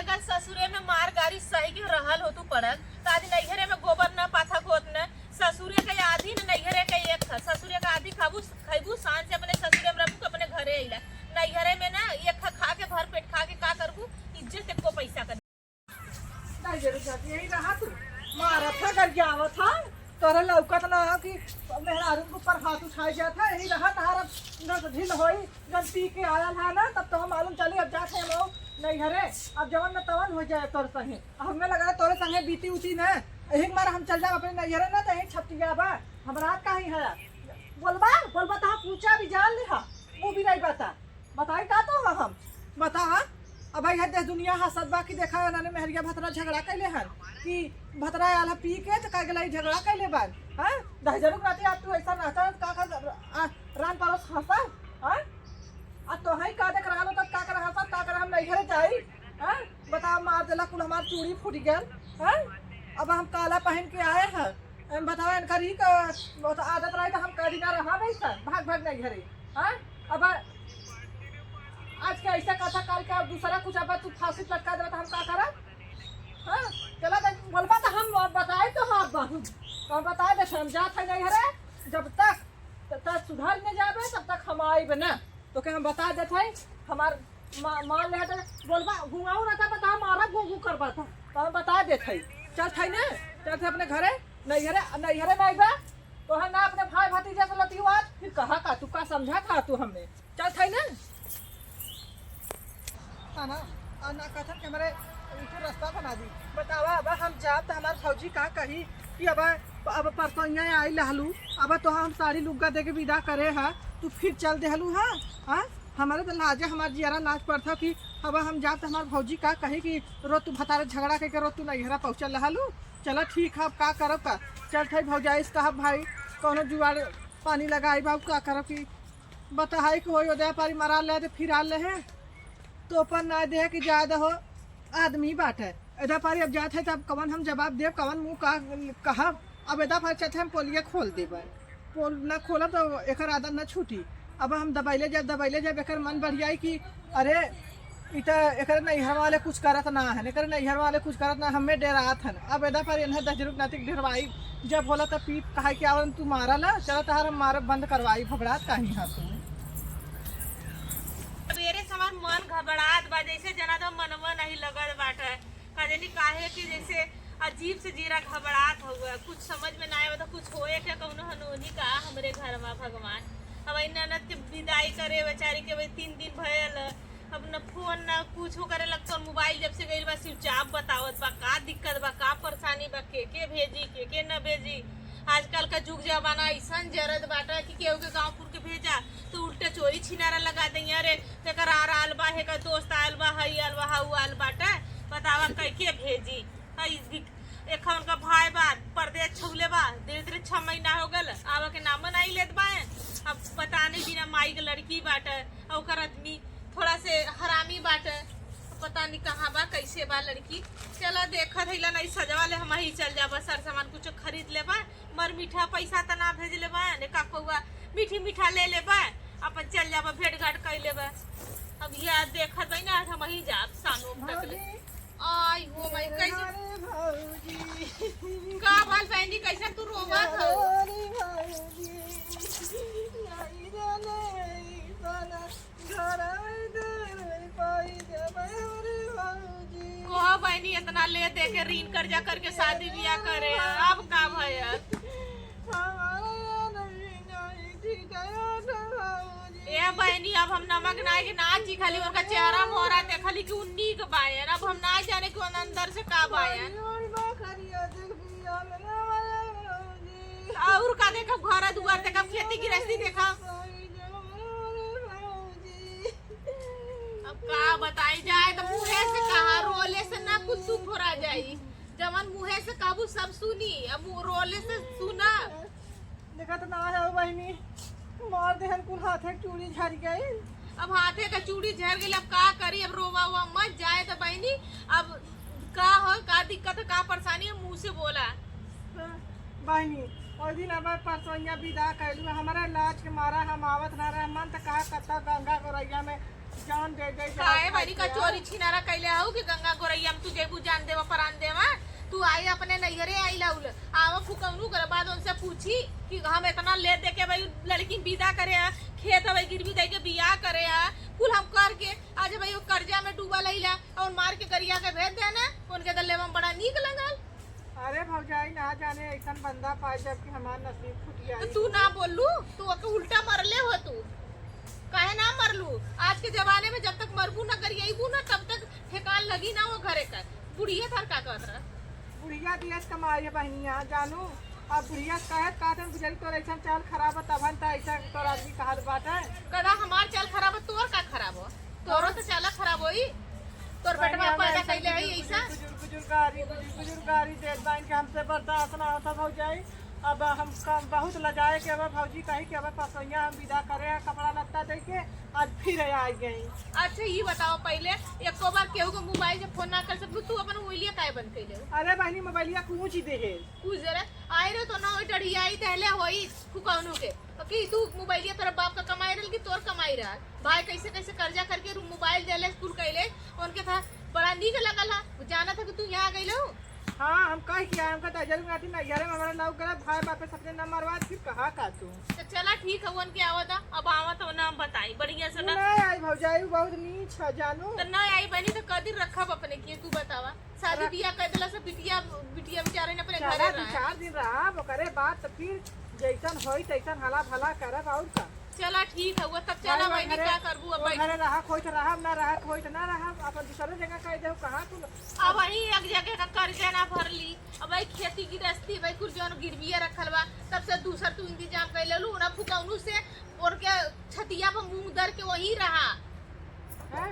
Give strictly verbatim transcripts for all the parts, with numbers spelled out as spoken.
अगर ससुरे में मार गारी सही के रहल हो तू पड़ल, त आज नैहरे में गोबर न पाथा होत न। ससुरे के आधी न नैहरे के एक था। ससुरे के आधी खाबू, खैबू, शान से अपने ससुरे में रहबू, अपने घरे अइला। नैहरे में ना एक खा, खा के भर पेट खा के का करबू, इज्जत एको पैसा कर। नहीं जरूर जाती, यही रहा तू। मारत है, गरियावत है। तोरे लौकत ना हो कि मेहरारू के ऊपर हाथ उठाए जात है, यही रहा तहार अब ढील होई। जब पी के आयल है ना, तब तो हम मालूम चली, अब जात है हम लोग नैहरे। अब जवन न तवन हो जाए तोर संगे। अब हमें लगा तोरे संगे बीती उती ना, यही मार हम चल जाब अपने नैहरे ना, तो यही छपटिया बा। हम रात का ही है, बोलबा, बोलबा तो हम पूछा भी जान ले हा, वो भी नहीं बता। बताई का तो हम बता। अब भाई, हद दुनिया हंसत बा कि देखा, एनने मेहरिया भतरा झगड़ा कैले हन कि भतरा आयल ह पी के, तो का गेला, ई झगड़ा कैले बा। हाँ, दहजरू के नाते अब तू ऐसा रहता है, का कर, आ, रान परोस हंसा, हाँ? आ तो है का देख रहा हो, तब का कर हंसा, का कर हम नैहरे जाई, हाँ? बता, मार देला कुल हमार चूड़ी फूट गल, हाँ? अब हम काला पहन के आए हैं, एम बताओ, इनकर ई क-, बहुत आदत रही तो हम कभी ना रहा वैसा, भाग भाग नैहरे, हाँ? अब आज के ऐसा कथा, काल के अब दूसरा कुछ, अब तू फांसी लटका देबा तो हम का करब? हाँ, चला देख, बोलबा तो हम बताए तो हाँ, बहुत तो हम बताए दे, हम जात है नैहरे, जब तक, तब तक सुधर न जाबे, तब तक हम आइब ना। तो के हम बता देत है, हमार मा-, मान ले हटे, बोलबा, घुमाऊ रहता, बता, मारा घू घू करबा था, तो हम बता देत है। चल थाई ने, चल थे अपने घरे, नैहरे, नैहरे नहीं बा, तो है ना अपने भाई भतीजा से लतियवात, फिर कहा का तू, का समझा था तू हमने, चल थाई ने। है ना, आ ना कहथन कि हमरे इनको रास्ता बना दी। बतावा, अब हम जाब त हमार भौजी का कही कि अब, अब परसोइया आई लहलू, अब तो हम साड़ी लुग्गा दे के विदा करे हा, तू फिर चल देहलू हा, हाँ? हमारे तो लाजे, हमार जियरा लाज पड़ता कि अब हम जाब त हमार भौजी का कही कि रोज तू भतारे झगड़ा करके रोज तू नैहरा पहुँचल लहलू। चला ठीक है, अब का करब का, चल थे भौजाई से कहब भाई, कौनो जुआड़ पानी लगाई बा, अब का करब कि बताई कि होई, ओदे पारी मरा ले, फिर आ ले है। तो अपन ना दे कि जाए दहो, आदमी बाटे। एदा पारी अब जात है, तब कवन हम जवाब देब, कवन मुँह का कहब? अब एदा पारी चाहते हम पोलिया खोल देब, पोल ना खोलब तो एकर आदत ना छूटी। अब हम दबैले जाब, दबैले जाब, एकर मन बढ़ियाई कि अरे, ई त एकर नैहर वाले कुछ करत ना हन, एकर नैहर वाले कुछ करत ना, हमें डेरात हन। अब एदा पारी इन्हें दस रुपये नातिक डेरवाई, जब होला तब पीप कहा कि आवरन तू मारा ला, चला तहार हम मारब बंद करवाई, घबरात काहे हा तू? अब एरे समान मन घबरात बा, जैसे जना तो मनवा नहीं लगत बाटे। का जानी काहे कि जैसे अजीब से जीरा घबरात हउवे, कुछ समझ में ना आवे, तो कुछ होए के कौनो हनोनी का हमरे घर में भगवान। अब ई ननद के विदाई करे बेचारी के, वही तीन दिन भयल, अब न फोन न कुछ करे लगतो। मोबाइल जब से गइल बा, सिर्फ चाप बतावत बा, का दिक्कत बा, का परेशानी बा, के के भेजी, के के न भेजी। आजकल का जुग जमाना ऐसन जरत बाटा कि केहू के गाँव पुर के भेजा तो उल्टे चोरी छिनारा लगा दइया, "अरे, तेकर आर आल बा, हेकर दोस्त आल बा, हई आल बा, हऊ आल बाटा, बतावा, कई के भेजी?" हई दिक-, एक उनका भाई बा, परदेस छौले बा, धीरे धीरे छह महीना हो गल, आवा के नाम नहीं लेत बाए। अब पता नहीं बिना माई के लड़की बाटे, और ओकर आदमी थोड़ा से हरामी बाटे, पता नहीं कहाँ बा, कैसे बा लड़की। चला देखत हइला नहीं सजवा ले, हम ही चल जाबा, सर सामान कुछ खरीद लेबा, मर मीठा पैसा त ना भेज लेबा, ने का कौआ मीठी मीठा ले लेबा, अपन चल जाबा, भेंट घाट कर लेबा। अब ये देखत हई ना, हम ही जाब शाम तक ले। भौजी, आई हो माई, कैसे? अरे भौजी। का बात बहनी, कैसे तू रोवत हो? अरे भौजी, नहीं जाने, नहीं जाना। घर में दूर में पाई जब रे भौजी। कहो बहनी, इतना ले दे के ऋण कर्जा करके शादी बियाह करे, अब का भयल? हमारा नहीं, नहीं ठीक है, भौजी। ए बहनी, अब हम नमक नाई के ना चिखली, उनका चेहरा मोहरा देखली कि उ नीक बायन। अब हम ना जाने कि उन अंदर से का बायन। और का देखब, घर दुआर देखब, खेती गृहस्थी देखब। अब का बताई जाए, तो मुँहे से कहा, रोले से ना कुछ सुख हो रहा जाई। जवन मुँहे से कहबू सब सुनी, अब वो रोले से सुना। देखा तो ना है बहनी, मार देहन कुल हाथे के चूड़ी झर गई। अब हाथे का चूड़ी झर गई, अब का करी, अब रोवा हुआ मत जाए तो बहनी। अब का हो, का दिक्कत है, का परेशानी है, मुँह से बोला। बहनी, ओइ दिन अब परसोइया विदा कैलू, हमारा लाज के मारा हम आवत ना रहे, मन तो कहा कत्ता गंगा गोरैया में जान दे दे। काहे बहनी का चोरी छिनारा कैले हऊ कि गंगा गोरैया अइबू जान देवा, परान देवा, तू आई अपने नैहरे आई लाउल, आवा फुकौनू कर बाद उनसे पूछी कि हम इतना ले दे के भाई लड़की विदा करे हैं, खेत भाई गिरवी दे के बियाह करे हैं, कुल हम करके आज भाई वो कर्जा में डूबल अइला और मार के गरिया के भेज देना, उनके दल्ले में बड़ा नीक लगल। अरे भौजाई, ना जाने ऐसन बंदा पाए जब कि हमार नसीब फूट तो जाई। तू ना बोलू, तू ओके उल्टा मरले हो तू। काहे ना मरलू? आज के जमाने में जब तक मरबू ना गरियाईबू ना, तब तक ठेकान लगी ना वो घरे का। बुढ़िया थार का कहत रहा? बुढ़िया दियस कमाई है बहनिया, जानू। अब बुढ़िया कहत कहत हम गुजरी, तोर ऐसन चाल खराब है, तबहन त ऐसा तोर आदमी कहत बाटे। कदा हमार चाल खराब है, तोर का खराब हो? तोरो तो चाला खराब होई। तोर बहिनिया, बेटवा पैदा कैले है ऐसा। बुजुर्ग, बुजुर्ग गारी, बुजुर्ग, बुजुर्ग गारी देत बा, इनके हमसे बर्दाश्त ना होता भौजाई। अब हम क-, बहुत लजाए के अब भौजी कही कि अब पसोइया हम विदा करे हैं, कपड़ा लत्ता दे के आज फिर आ गई। अच्छा, ये बताओ, पहले एको बार केहू के मोबाइल से फोन ना कर सकबू, तू अपन मोबाइलिया काहे बंद कैले हो? अरे बहनी, मोबाइलिया कूच दे है। कूच दे रहे, आए रहे तो ना होई, डढ़ियाई दहले होई फुकौनू के। तो की तू मोबाइलिया तोरा बाप का कमाई रहल कि तोर कमाई रहल? भाई कैसे कैसे कर्जा करके रू मोबाइल देले, कुल कैले, उनके था बड़ा नीक लगल हा। वो जानत है कि तू यहाँ गइल हो। हाँ, हम कह किया, हमका तो जरूर नाती ना यार, हमारा नाव गलत भाई बाप के सपने ना मरवा, फिर कहा का तू? तो चला ठीक है, उनके आवा था, अब आवा तो ना हम बताई बढ़िया से तू ना। नहीं आई भौजाई, वो बहुत नीच है जानू। तो ना आई बनी तो कदी रखब अपने किए, तू बतावा। शादी रख- बियाह कर देला से बिटिया, बिटिया बेचारे ने अपने चला घरे दू रहा। चार दिन रहा, ओकरे बाद तो फिर जैसन होई तैसन हला भला करब, और का। चला ठीक है, वो तब चला भाई बहनी, घरे, का करबू अब वो भाई? घरे रहा कोई तो रहा, ना रहा कोई तो ना रहा, अपन दूसरे जगह कह दे, कहाँ तू अब वही एक जगह का कर्जा ना भर ली, अब भाई खेती गृहस्थी, भाई कुल जौन गिरविया रखल बा, तब से दूसर तू इंतजाम कर लेलू ना, फुकौनू से और के छतिया पर मुंह दर के वही रहा। हैं?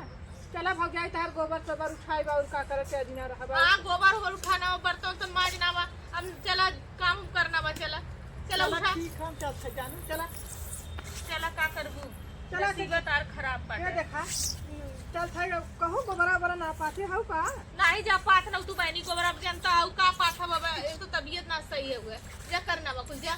चला भौजाई, तहार गोबर सोबर उठाई बा, और का करे के अदिना रहबा। हाँ, गोबर होर उठाना बा, बर्तन उर्तन माजना बा, अब चला काम उम करना बा, चला, चला चला उठा। ठीक, हम चलत है जानू, चला। चला, का करबू? चला, नसीबत आर खराब ये बाटे। देखा, चल था, कहूँ गोबरा ओबरा ना पाते हऊ का? नाही जा पात ना, तू बहनी गोबरा अब जनता हऊ का पात हऊ बाबा, एक तो तबीयत ना सही है हुए, जा करना बा कुछ, जा।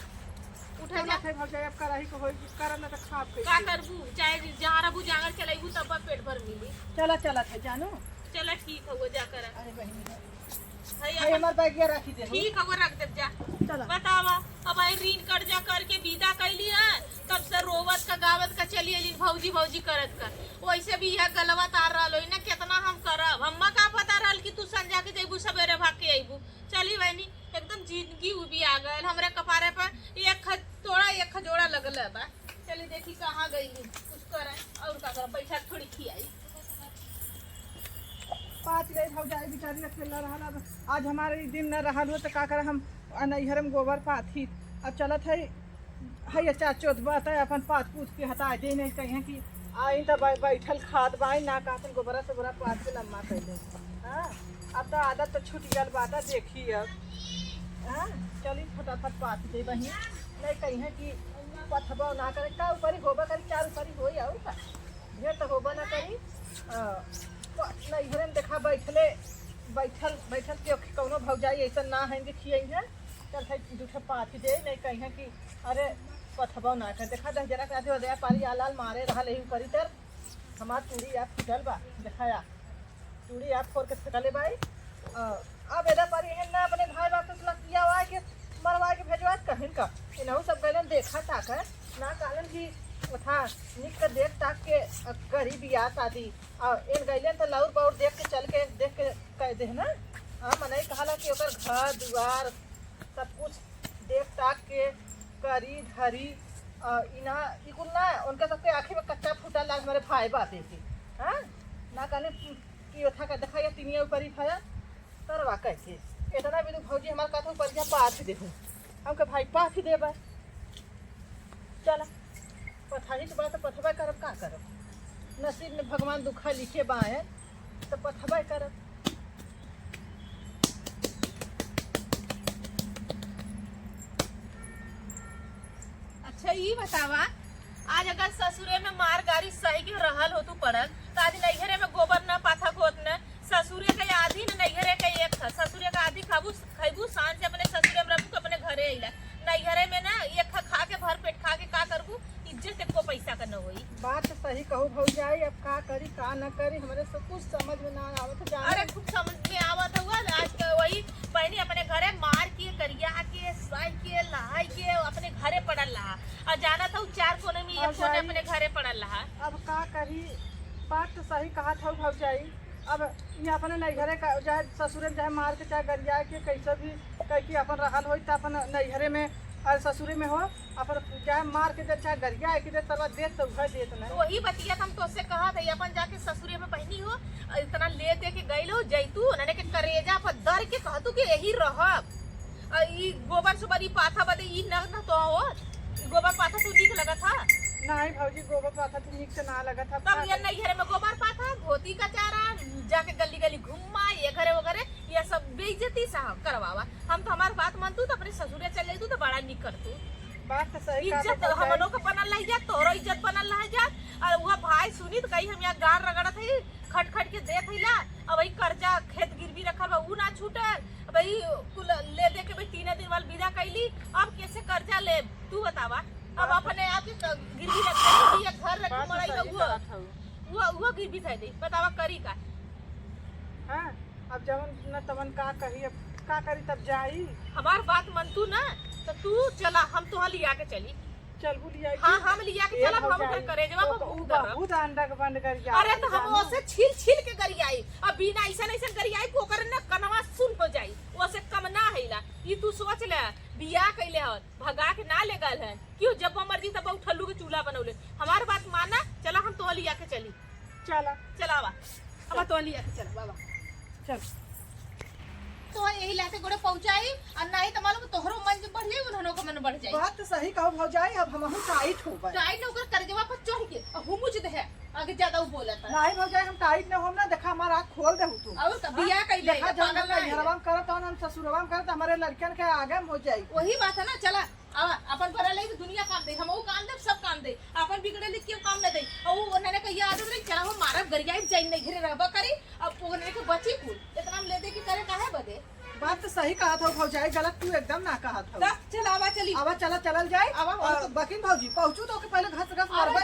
उठा चला जा। थे भौजाई, अब कराही को होई, करब ना तो खाब कैसे? का करबू? चाहे जहाँ रहबू, जांगर चलाइबू, तब पेट भर मिली। चला, चला थे जानू। चला ठीक है, वो जा करा। अरे बहनी, है भाई, अपन हमार बैगिया रखी दे। ठीक है, वो रख दे जा। चला। बतावा, अब आई ऋण कर्जा करके विदा कैली है, तब से रोवत का गावत का चली अली भौजी भौजी करत का। वैसे भी यह गलवा तार रहल होई ना, कितना हम करब। हम्मा का पता रहल कि तू संझा के जइबू, सवेरे भाग के अइबू। चली बहनी, एकदम जिंदगी उबिया गयल हमरे कपारे पर। एक ख-, तोड़ा एक खजोड़ा लगल बा। चली देखी कहाँ गई, कुछ करे और का करे, बैठा के थोड़ी खियाई। पाँच गई भौजाई बेचारी अकेला रहल। अब आज हमारे ई दिन न रहल हो तो का करे, हम नैहर में गोबर पाथी। अब चलत है, है ये चार चौथ बात है, अपन पाथ पूथ के हटा दे, नहीं कहीं कि आई तो बै-, बैठल खात बाई ना, कहतन गोबरा सोबरा पाथ के लम्मा कैले। हाँ, अब तो आदत तो छूट गल बात है, देखी अब। हाँ, चली फटाफट पाथ दे बहिन, नहीं कहीं कि पथबा ना करे, का ऊपरी होबा करी, चार ऊपरी होई और का, ढेर तो होबा ना करी। अ, प-, नैहरे में देखा बैठले, बैठल, बैठल के कौनो भौजाई ऐसन ना है कि खियई है। चल भाई, दू ठे पाथी दे, नहीं कहीं है कि अरे पथबा ना कर। देखा दह जना के आदमी दया पारी आल आल मारे रहल यही ऊपरी तर। हमार चूड़ी आ फूटल बा, देखाया। चूड़ी आ फोर के फेंकले बाई। अ, अब एदा पारी है ना अपने भाई बाप के लतिया वाई के मरवा के भेजवा कहिन का। इनहू सब गइलन देखा ताका, ना कहलन कि उठा निक के देख ताक के, अ, करी बियाह शादी। आ, इन गइलन त लौर बौर देख के चल के, देख के कह दे ना। हाँ, मनई कहला कि ओकर घर दुआर सब कुछ देख ताक के करी धरी, आ, इना, ई कुल ना, उनके सबके आँखी में कच्चा फूटा लाग हमारे भाई बापे के। हाँ? ना कहले कि ओठा का देखा ये तिनिया ऊपरी भया, तरवा कैसे? इतना भी तू भौजी हमार कहत हो, ऊपरिया पाथ देहू। हमके भाई पाथ देबा। चला, पथाही के बात पथबे करब, का करब? नसीब में भगवान दुखा लिखे बाए, तो पथबे करब। अच्छा, ई बतावा, आज अगर ससुरे में मार गारी सही के रहल हो तू पड़ल, तो आज नैहरे में गोबर न पाथा होत न, ससुरे के आधी न नैहरे के एक था। ससुरे के आधी खाबू, खैबू, शान से अपने ससुरे में रहबू, अपने घरे अइला। नैहरे में ना एक खा, खा के भर पेट खा के का करबू, इज्जत एको पैसा का न होई। बात तो सही कहू भौजाई, अब का करी का न करी, हमरे से कुछ समझ में ना अरे, खूब समझ में आवत हुआ। आज तो वही बहनी अपने घरे मार के, करिया के, साई के, लहाई के अपने घरे पड़ल रहा। और जानत हूँ, चार कोने में ये कोने अपने घरे पड़ल रहा। अब का करी, बात तो सही कहत हौ भौजाई। अब ये अपने नैहरे का, चाहे ससुरे में, चाहे मार के, चाहे गरिया के, कैसे भी कह के अपन रहल होई, त अपन नैहरे में और ससुरे में हो, अपन चाहे मार के दे, चाहे गरिया के दे, सरवा देत तो उहे देत नहीं। तो वही बतिया हम तोसे कहत है, अपन जाके ससुरे में बहनी हो, इतना ले दे के गइल हो, जैतू उन्हने के करेजा पर दर के कहतू कि यही रहब। आ, ई गोबर सोबर, ई पाथा बदे, ई न, न तो हो, ई गोबर पाथा तो नीक लगत हा? नहीं भौजी, गोबर पाथा तो नीक से ना लगत हा। तब ये नैहरे में गोबर पाथा, धोती का चारा, जाके गली गली घुम्मा, ये घरे वो घरे, ये सब बेइज्जती सा करवावा। हम तो हमार बात मानतू तो अपने ससुरे चल जातू तो बड़ा नीक करतू। बात तो सही कहा इज्जत तो भौजाई। हमनों का बनल रह जात, तोहरो इज्जत बनल रह जात। और वह भाई सुनी तो कही हम यहाँ गार रगड़त है, खट खट के देत है ला। अब वही कर्जा खेत गिरवी रखल बा, ऊ ना छूटल। अब वही कुल ले दे के भाई तीन दिन वाल विदा कैली। अब कैसे कर्जा ले, तू बतावा। अब बात अपने आप के क-, गिरवी रख दे, ये घर रख बात तो मड़ई सही बा, कहत हऊ। वो, वो गिरवी धर दे, बतावा करी का? हाँ, अब जवन न तवन का कही, अब का करी तब जाई। हमार बात मन तू ना, तो तू चला, हम तोहा लिया के चली। चलबू लिया हाँ, के? हम लिया के ए चलब, हम भौजाई, ओकर करेजवा तो पर ऊ मुँह धरब। बहुत अंडा के बंड गरिया अरे, तो हम जानो। ओसे छील छील के गरियाई, अब बिना ऐसन ऐसन गरियाई कि ओकर न कनवा सुन हो जाई, ओसे कम ना हैला। ई तू सोच ले, बियाह कैले हन, भगा के ना ले गल हन, क्यों जब मर्जी तब उठल्लू के चूल्हा बनौले। हमार बात माना, चला हम तोहा लिया के चली। चला। चलावा। अब तो लिया के चल बाबा। चल। तो यही लाते गोड़े पहुंचाई, और नहीं तो मालूम तोहरो मन जब बढ़ जाई, उन्हनों का मन बढ़ जाई। बात तो सही कहो भौजाई, अब हमहू टाइट हो गए। टाइट होकर करेजवा पर चढ़ के, और हुमुच दे है, आगे ज्यादा वो बोलत है। नहीं भौजाई, हम टाइट न होम ना, देखा हमारा आँख खोल दे तू। और का बियाह कैले, देखा, जौन पागल हम ना है। घरवा में करत, तौन हम ससुरवा में करत, हमारे लड़कन के आगे में हो जाई। वही बात है ना, चला। अब अपन भरा ले तो दुनिया काम दे, हम वो काम दे, सब काम दे, अपन बिगड़े लिख के काम न दे। और वो उन्होंने कहा, "ये आदत रही, चला हम मारब, गरियाई जाई, नहीं घरे रहबा करी।" अब वो उन्होंने के बची कुल, इतना हम ले दे के करे काहे बदे? बात तो सही कहत हौ भौजाई, गलत तू एकदम ना कहत हौ। तब चलावा चली। आवा चला, चलल जाए। आवा, और आवा। बकिन भौजी, पहुँचू तो के पहले घस घस आवा, मरबा